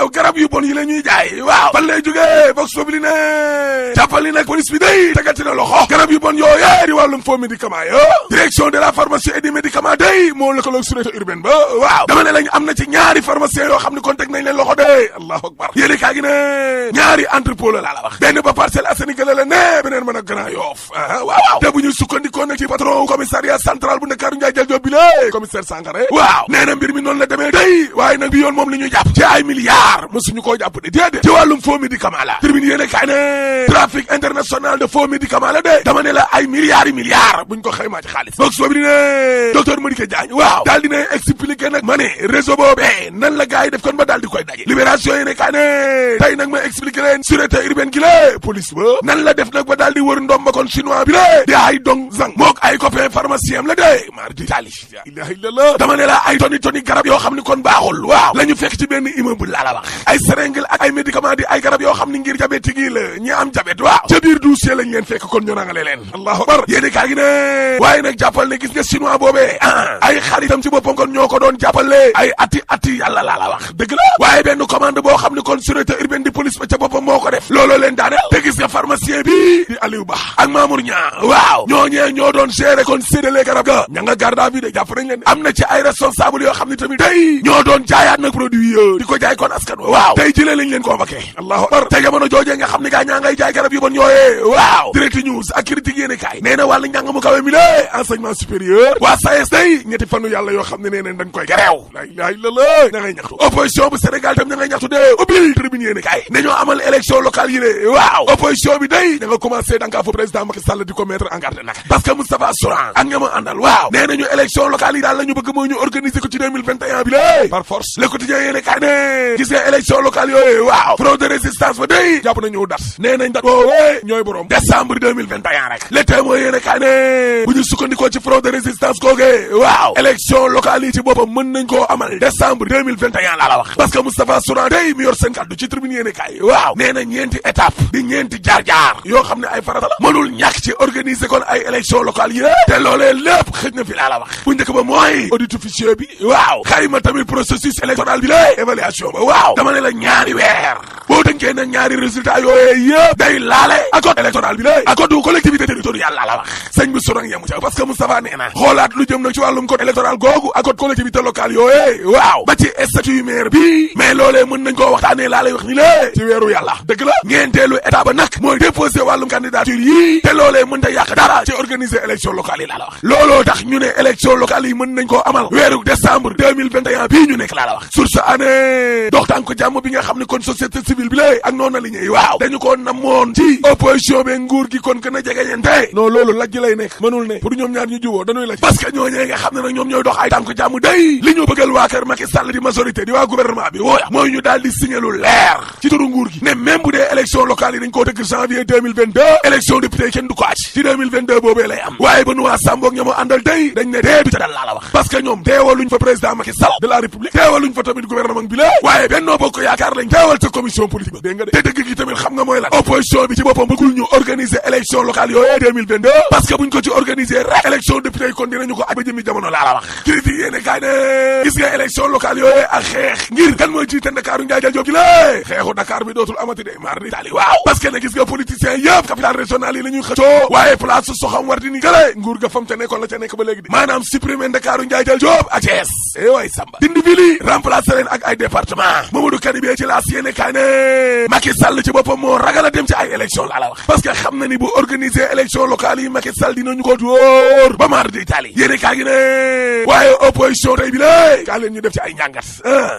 waaw garab yu bon yi la ñuy jaay waaw fan lay jógee Vox Populi ne jàppal ni nag police bi day tegati na loxo garab yu bon yooyee di wàllum faux médicament yo direction de la pharmacie et des médicaments day moo lëkkaloog sûreté urbaine ba waaw dama ne lañ am na ci ñaari pharmacien yoo xam ne kon teg nañ leen loxo de allahu akbar yéene kaa gi ne ñaari entrepôt la la wax benn ba Parcelles Assainies la ne beneen mën a Grand Yoff waaw te bu ñu sukkandikoo nag ci patron commissariat central bu Ndakaaru Ndiaye Jël Joob bi la commissaire Sangaré waaw nee na mbir mi noonu la demee day waaye nag bi yoon moom li ñuy jàpp ci ay milliards mësuñu koo jàpp de déedéet ci wàllum faux médicament la tribune yéene kaay ne trafic international de faux médicament la de dama ne la ay milliards yi milliards buñ ko xaymaa ci xaalis boog soo bi ne docteur Madické Diagne waaw daal dina expliqué nag ma ne réseau boobee nan la gars yi def kon ba daal di koy daje libération yéene kaay ne tey nag ma expliqué leen sûreté urbaine gi la police ba nan la def nag ba daal di wër ndomba kon chinois bi la di ay dong zang mook ay copain pharmacien la de mar di tali la ilaha illallah dama ne la ay toni garab yoo xam ni kon baaxul waaw la ñu fekk ci benn immeuble laa la wax ay seringue ak ay médicament di ay garab yoo xam ni ngir diabète gi la ñi am diabète waaw ca biir dossier lañ leen fekk kon ñu rangale leen allahu akbar yéeni kaa gi ne waaye nag jàppal ne gis nga chinois boobee ay xaritam ci boppam kon ñoo ko doon jàppale ay ati yàlla laa la wax dëgg la waaye benn commande boo xam ni kon sûreté urbaine di police ba ca boppam moo ko def looloo leen daaneel te gis nga pharmacien bi di Aliou Ba ak Mamour Niang waaw ñooñee ñoo doon gérer kon séddale garab ga ña nga garde à vue de jàpp nañ leen am na ci ay responsable yoo xam ne tamit tey ñoo doon jaayaat nag produit yi di ko jaay kon askan wa waaw tey jëlee lañ leen convoqué allahu akbar te jamono joojee nga xam ne gaa ñaa ngay jaay garab yu bon yooyee waaw direct news ak critique yéene kaay nee na wàllu njàng mu kawe mi lée enseignement supérieur waa SAES day ñetti fanu yàlla yoo xam ne nee nañ dañ koy gereew la ilaha illallah ña ngay ñaxtu opposition bu Sénégal tam ña ngay ñaxtu de ubbil tribune yéene kaay ne ñoo amal élection locale yi lée waaw opposition bi day ña nga commencé dankaa fa président Macky Sall di ko mettre en garde nag parce que Moustapha Souran ak ña ma àndal waaw nee nañu élection locale yi daal la ñu bëgg mooy ñu organiser ko ci 2021 bi lée par force le quotidien yéene kaay ne gis nga élection locale yooyu waaw front de résistance ba day jàpp nañu dat nee nañ dat boowee ñooy borom décembre 2021 rek le témoin yéene kaay ne bu ñu sukkandikoo ci front de résistance koogee waaw élection locale yi ci boppam mën nañ koo amal décembre 2021 laa la wax parce que Moustapha Souran day mi yor seen kàddu ci tribune yéene kaay waaw nee na ñeenti étape di ñeenti jaar-jaar yoo xam ne ay farata la mënul ñàkk ci organiser kon ay élection locale yi te loolee lépp xëj na fi laa la wax bu njëkk ba mooy audit officieux bi waaw xayma tamit processus électoral bi la évaluation ba waaw dama ne la ñaari weer boo tënkee nag ñaari résultat yooyu yëpp day laale ak code électoral bi la ak code collectivité territoriale laa la wax sëñ bi Sourang yemu ca parce que Moustapha nee na xoolaat lu jëm nag ci wàllum code électoral googu ak code collectivité locale yooyu waaw ba ci statut maire bi mais loolee mën nañ koo waxtaanee laa lay wax ni la ci weeru yàlla dëgg la ñeenteelu état ba nag mooy déposer wàllum candidature yi te loolee mën ta yàq dara ci organiser élection locale yi laa la wax looloo tax ñu ne élection locale yi mën nañ koo amal weeru décembre 2021 bii ñu nekk laa la wax source année dox tànk jàmm bi nga xam ne kon société civile bi la ak noonu la ñuy waaw dañu ko namoon ci opposition bi nguur gi kon gën a jegeñente non loolu lajj lay nekk mënul ne pour ñoom ñaar ñu juboo dañuy laj parce que ñooñee nga xam ne nag ñoom ñooy dox ay tànk jàmm day li ñu bëggal waa kër Macky Sall di majorité di waa gouvernement bi wooya mooy ñu daal di signé lu leer ci turu nguur gi ne même bu dee élection locale yi dañ koo tëgg janvier 2022 élection député kenn du ko acc ci 2022 boobee lay am waaye ba nu waa Samboog ña ma àndal tey dañ ne dee du ca dal laa la wax parce que ñoom teewaluñ fa président Macky Sall de la république teewaluñ fa tamit gouvernement bi la waaye Benno Bokk Yaakaar lañ teewal ca commission politique ba dégg nga de te dëgg gi tamit xam nga mooy lan opposition bi ci boppam bëggul ñu organiser élection locale yooyee 2022 parce que buñ ko ci organiser rek élection député yi kon dinañu ko aj ba jëmi jamono laa la wax critique yéene kaay ne gis nga élection locale yooyee ak xeex ngir kan mooy jiite Ndakaaru Ndiaye Jël Joob gi la xeexu Dakar bi dootul amati de mar di tali waaw parce que ne gis nga politiciens yëpp capital régional yi la ñuy xëccoo waaye place soxam war di ni gële nguur ga fam ca nekkoon la ca nekk ba léegi di maanaam supprimer Ndakaaru Ndiaye Jël Joob ak Thiès waay Samba dindi fili remplacer leen ak ay département Mamadou Kadibé ci laas yéene kaay ne Macky Sall ci boppam moo ragal a dem ci ay élection laa la wax parce que xam na ni bu organiser élection locale yi Macky Sall dinañu ko dóor ba mar di tali yéene kaay gi ne waaye opposition tey bi la kaa leen ñu def ci ay njàngat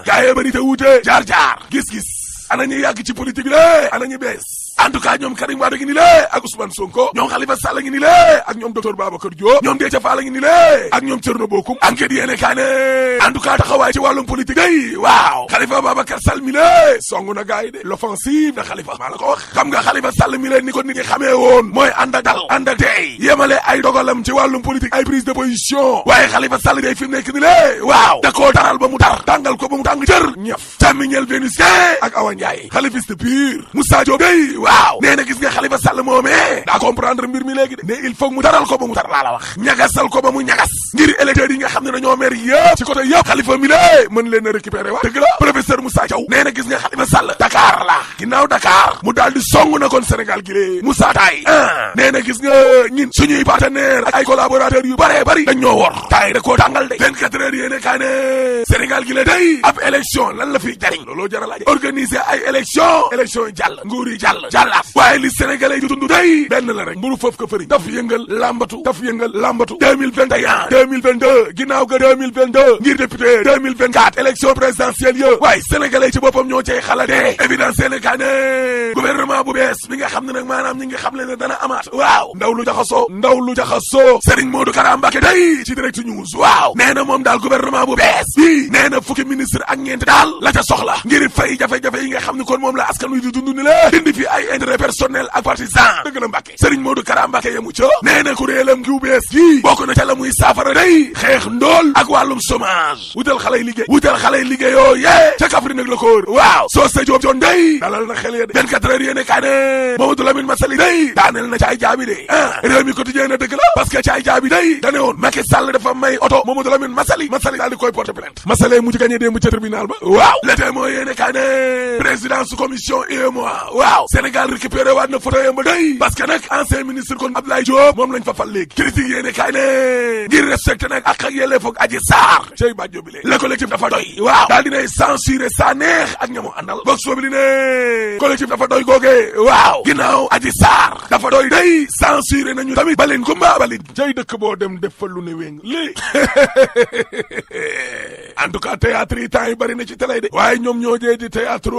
gaa yi bari te wuute jaar-jaar gis-gis ana ñu yàgg ci politique bi la ana ñu bees en tout cas ñoom Karim Wade ngi ni lée ak Ousmane Sonko ñoom Khalifa Sall ngi ni lée ak ñoom docteur Babacar Diop ñoom Déthié Fall ngi ni lée ak ñoom Thierno Bocoum enquête yéene kaa ne en tout cas taxawaay ci wàllum politique day waaw Khalifa Babacar Sall mi lée song na gars yi de l'offensive de Khalifa maa la ko wax xam nga Khalifa Sall mi lée ni ko nit ñi xamee woon mooy ànd ak dal ànd ak tey yemale ay dogalam ci wàllum politique ay prise de position waaye Khalifa Sall day fi mu nekk ni lée waaw da koo daral ba mu tar tàngal ko ba mu tàng jër ñëf càmmiñel Vénusien ak Awa Ndiaye khalifiste pur Moussa Diop day waaw nee na gis nga Khalifa Sall moomee daa comprendre mbir mi léegi de ne il faut mu taral ko ba mu tar laa la wax ñagasal ko ba mu ñagas ngir électeurs yi nga xam ne dañoo mer yëpp ci côté yëpp Khalifa mi lée mën leen a récupérer wa dëgg la professeur Moussa Diaw nee na gis nga Khalifa Sall Dakar la ginnaaw Dakar mu daal di song na kon Sénégal gi lée Moussa Taye nee na gis nga ñin suñuy partenaire ak ay collaborateurs yu bare bari dañ ñoo wor tay da koo tàngal de 24 heures yéene kaa ne Sénégal gi la day ab élection lan la fiy jariñ looloo jar a laaj organiser ay élection yi jàll nguur yi jàllaat waaye li sénégalais yi di dund day benn la rek mburu foofu ko fëriñ daf yëngal lambatu 2021 2022 ginnaaw ga 2022 ngir député 2024 élection présidentielle yo waaye sénégalais yi ci boppam ñoo cay xalatee évidence yéene kaa ne gouvernement bu bees bi nga xam ne nag maanaam ñi nga xam le ne dana amaat waaw ndaw lu jaxasoo Serigne Modou Kara Mbacké day ci direct news waaw nee na moom daal gouvernement bu bees bi nee na fukki ministre ak ñeent daal la ca soxla ngir fay jafe-jafe yi nga xam ne kon moom la askan wi di dund ni la dindi fi ay intérêt personnel ak partisan dëgg la Mbacké Serigne Modou Kara Mbacké yemu ca nee na kuréelam gi bu bees gi bokk na ca la muy saafara day xeex ndool ak wàllum chômage wutal xale yi liggéey yoo yee ca Kaffrine nag la ko wër waaw soo sa Diop John day dalal na xel ya de 24 heures yéene kaa ne Mamadou Lamine Massaly day daaneel na caay jaabi de réew mi quotidien na dëgg la parce que caay jaabi day dane woon Macky Sall dafa may oto Mamadou Lamine Massaly daal di koy porter plainte Massaly mujj gagné démb ca tribunal ba waaw le témoin yéene kaa ne présidence commission UEMOA waaw Sénégal récupéré waat na photo yamba day parce que nag ancien ministre kon Abdoulaye Diop moom lañ fa fal léegi critique yéene kaa ne ngir respecté nag ak yelleef ak Adji Sarr cey bàjjo bi le collectif dafa doy waaw daal dinay censuré sa neex ak ñamu àndal vox populi ne collectif dafa doy googee waaw ginnaaw Adji Sarr dafa doy day censuré nañu tamit balin kumba balin cey dëkk boo dem def fa lu ne wéng lii en tout cas théâtre yi temps yi bari na ci télé de waaye ñoom ñoo jee di théâtre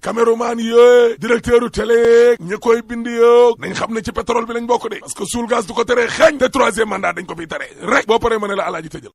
caméraman yee directeur u télé ñi koy bind yoo nañ xam ne ci pétrole bi lañ bokk de parce que suul gaz du ko tere xeeñ te troisième mandat dañ ko fiy tere rek boo paree ma ne la alaaji tëjal